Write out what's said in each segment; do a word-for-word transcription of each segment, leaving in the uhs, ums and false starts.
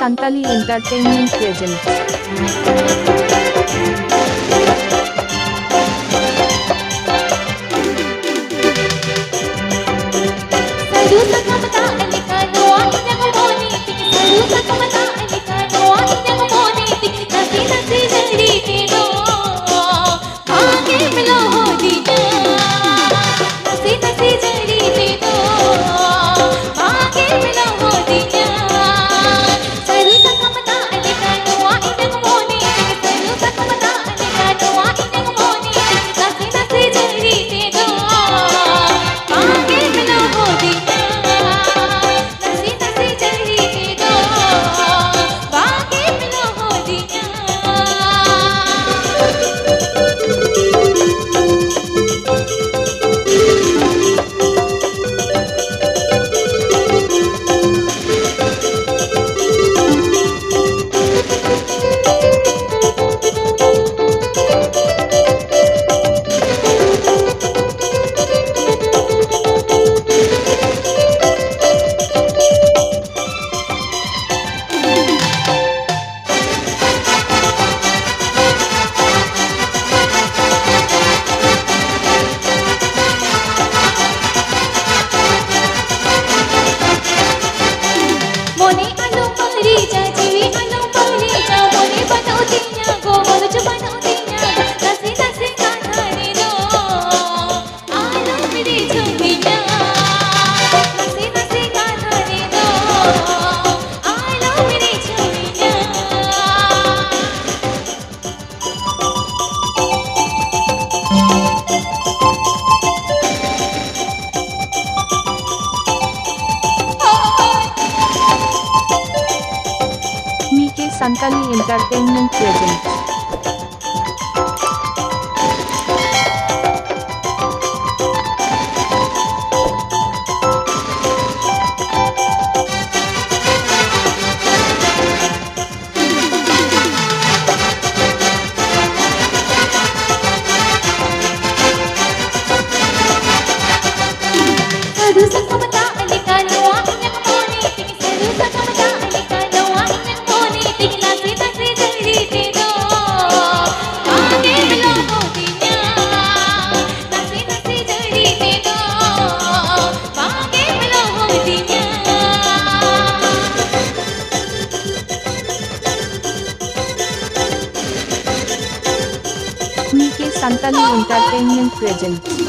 Santali Entertainment presents. ᱥᱟᱹᱨᱩ ᱥᱟᱠᱟᱢ ᱫᱟᱜ ᱞᱮᱠᱟ ᱱᱚᱣᱟ ᱤᱧᱟᱜ ᱢᱚᱱᱮ ᱛᱤᱧ, ᱥᱟᱹᱨᱩ ᱥᱟᱠᱟᱢ ᱫᱟᱜ ᱞᱮᱠᱟ ᱱᱚᱣᱟ ᱤᱧᱟᱜ ᱢᱚᱱᱮ ᱛᱤᱧ, ᱱᱟᱥᱮ ᱱᱟᱥᱮ ᱡᱟᱹᱲᱤ ᱛᱮᱫᱚ ᱵᱟᱝ ᱮᱢ ᱞᱚᱦᱚᱫᱤᱧᱟ᱾ ᱱᱟᱥᱮ ᱱᱟᱥᱮ ᱡᱟᱹᱲᱤ ᱛᱮᱫᱚ ᱵᱟᱝ ᱮᱢ ᱞᱚᱦᱚᱫᱤᱧᱟ᱾ ᱥᱟᱹᱨᱩ ᱥᱟᱠᱟᱢ ᱫᱟᱜ ᱞᱮᱠᱟ ᱱᱚᱣᱟ ᱤᱧᱟᱜ ᱢᱚᱱᱮ ᱛᱤᱧ, ᱥᱟᱹᱨᱩ ᱥᱟᱠᱟᱢ ᱫᱟᱜ ᱞᱮᱠᱟ ᱱᱚᱣᱟ ᱤᱧᱟᱜ ᱢᱚᱱᱮ ᱛᱤᱧ, ᱱᱟᱥᱮ ᱱᱟᱥᱮ ᱡᱟᱹᱲᱤ ᱛᱮᱫᱚ ᱵᱟᱝ ᱮᱢ ᱞᱚᱦᱚᱫᱤᱧᱟ᱾ ᱱᱟᱥᱮ ᱱᱟᱥᱮ ᱡᱟᱹᱲᱤ ᱛᱮᱫᱚ ᱵᱟᱝ ᱮᱢ ᱞᱚᱦᱚᱫᱤᱧᱟ᱾ ᱢᱚᱱᱮ ᱟᱞᱚᱢ ᱵᱟᱹᱲᱤᱡᱟ, ᱡᱤᱣᱤ ᱟᱞᱚᱢ ᱵᱟᱹᱲᱤᱡᱟ, ᱢᱚᱱᱮ ᱵᱟᱹᱱᱩᱜ ᱛᱤᱧᱟ ᱜᱚ, ᱢᱚᱱᱮ ᱪᱚ ᱵᱟᱹᱱᱩᱜ ᱛᱤᱧᱟ ᱜᱚ, ᱱᱟᱥᱮ ᱱᱟᱥᱮ ᱠᱟᱛᱷᱟ ᱨᱮᱫᱚ ᱟᱞᱚᱢ ᱨᱤᱡᱷᱟᱹᱣᱤᱧᱟ, ᱱᱟᱥᱮ ᱱᱟᱥᱮ ᱠᱟᱛᱷᱟ ᱨᱮᱫᱚ ᱟᱞᱚᱢ ᱨᱤᱡᱷᱟᱹᱣᱤᱧᱟ᱾ ᱢᱤ ᱠᱮ ᱥᱟᱱᱛᱟᱞᱤ ᱮᱱᱴᱟᱨᱴᱮᱱᱢᱮᱱᱴ ᱯᱨᱮᱡᱮᱱᱴ᱾ ᱥᱟᱹᱨᱩ ᱥᱟᱠᱟᱢ ᱫᱟᱜ ᱞᱮᱠᱟ ᱱᱚᱣᱟ ᱤᱧᱟᱜ ᱢᱚᱱᱮ ᱛᱤᱧ, ᱥᱟᱹᱨᱩ ᱥᱟᱠᱟᱢ ᱫᱟᱜ ᱞᱮᱠᱟ ᱱᱚᱣᱟ Santali Entertainment presents.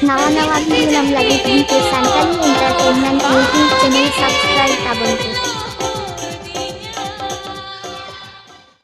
ᱱᱟᱣᱟ ᱱᱟᱣᱟ video ᱧᱟᱢ ᱞᱟᱹᱜᱤᱫ ᱱᱤᱛ ᱥᱟᱱᱛᱟᱲᱤ